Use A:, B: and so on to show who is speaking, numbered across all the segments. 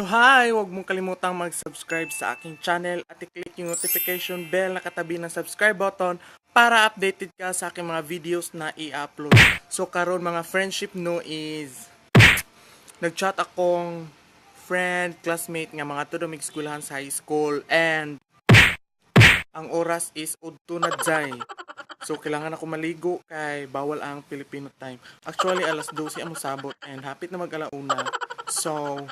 A: hi! Huwag mong kalimutang mag-subscribe sa aking channel at i-click yung notification bell na katabi ng subscribe button para updated ka sa aking mga videos na i-upload. So karon, mga friendship, no, is nag-chat akong friend, classmate nga mga tudumig eskwelahan sa high school and ang oras is udto na jay. So kailangan ako maligo kay bawal ang Filipino time. Actually, alas 12 ang sabot and hapit na mag alauna. So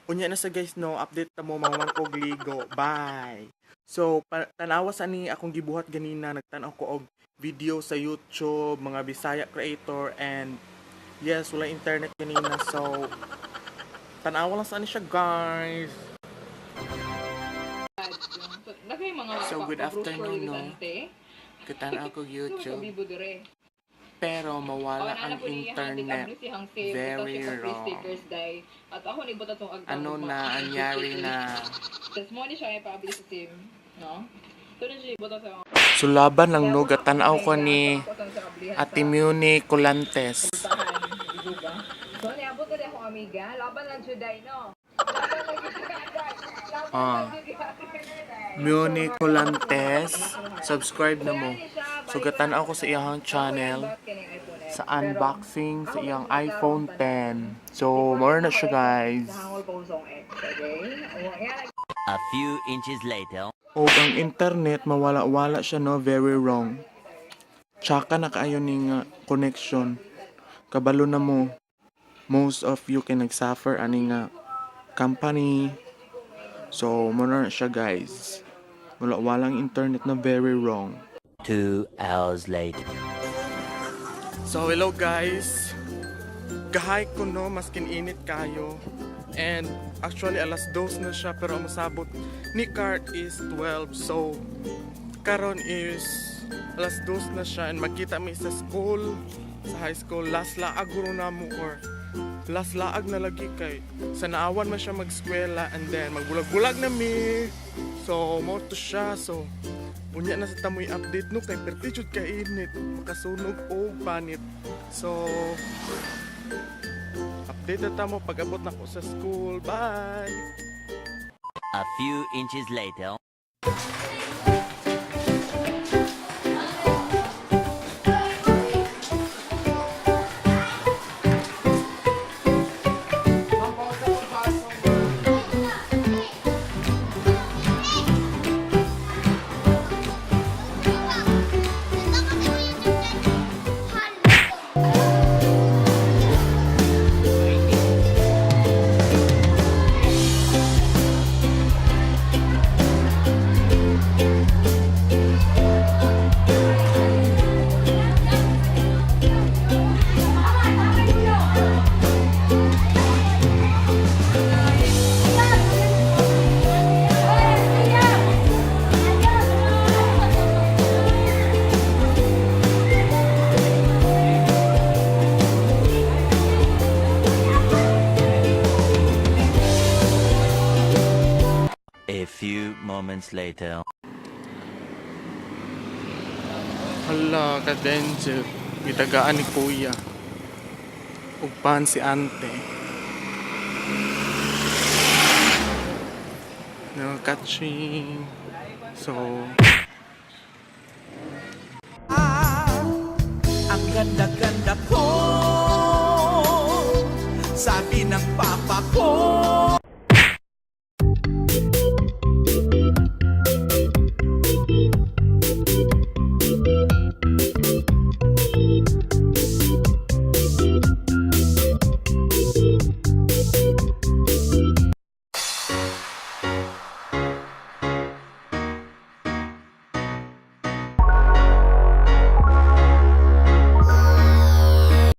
A: unya na sa, guys, no, update ta mo mga kog ligo. Bye. So tanawa sa ni akong gibuhat ganina, nagtan-aw ko og video sa YouTube, mga Bisaya creator, and yes, wala internet ganina, so tanawa lang sa ni siya, guys.
B: Mga
A: So, good afternoon, no? Kitan ako YouTube
B: Bibo dire.
A: Pero mawala
B: Oh,
A: ang internet. Very wrong.
B: Stickers day. At ako ni buta tong agtang
A: Ano na anyari na?
B: Tas mo ni siya ipaabli sa SIM, no? So na siya ibuta sa
A: So laban lang, no, gatanaw ko ni Ate Muni Colantes.
B: So niabot na akong amiga, laban lang juday, no? Laban lang juday. Laban
A: Ah.
B: lang juday.
A: Muni Colantes, subscribe na mo. So gatanaw ko sa iyang channel sa unboxing sa iyang iPhone 10. So more na siya, guys.
B: Nahangol ko sa ex, okay? Oh, yan.
C: A few inches later.
A: O ang internet mawala-wala siya, no, very wrong. Tsaka na kaayo ni nga connection. Kabalo na mo. Most of you can nag-suffer ani nga company. So mo na siya, guys. Wala walang internet na, very wrong.
C: 2 hours later.
A: So hello, guys. Gahay ko, no, maskin init kayo. And actually alas dos na siya pero ang masabot ni cart is 12. So karon is alas dos na siya and magkita mi sa school, sa high school. Last laag guro na mo or last laag na lagi kay sa naawan man siya mag-eskwela and then magbulag-bulag na mi. So mo to siya, so unya na sa tamoy update, no, kay perti jud kay init, makasunog og panit. So update na ta mo pag abot na ko sa school. Bye.
C: A few inches later. A few moments later.
A: Hala, ka-danger. Gitagaan ni kuya. Ugpan si ante. No catching. So,
D: Ang ganda-ganda ko, sabi ng papa ko.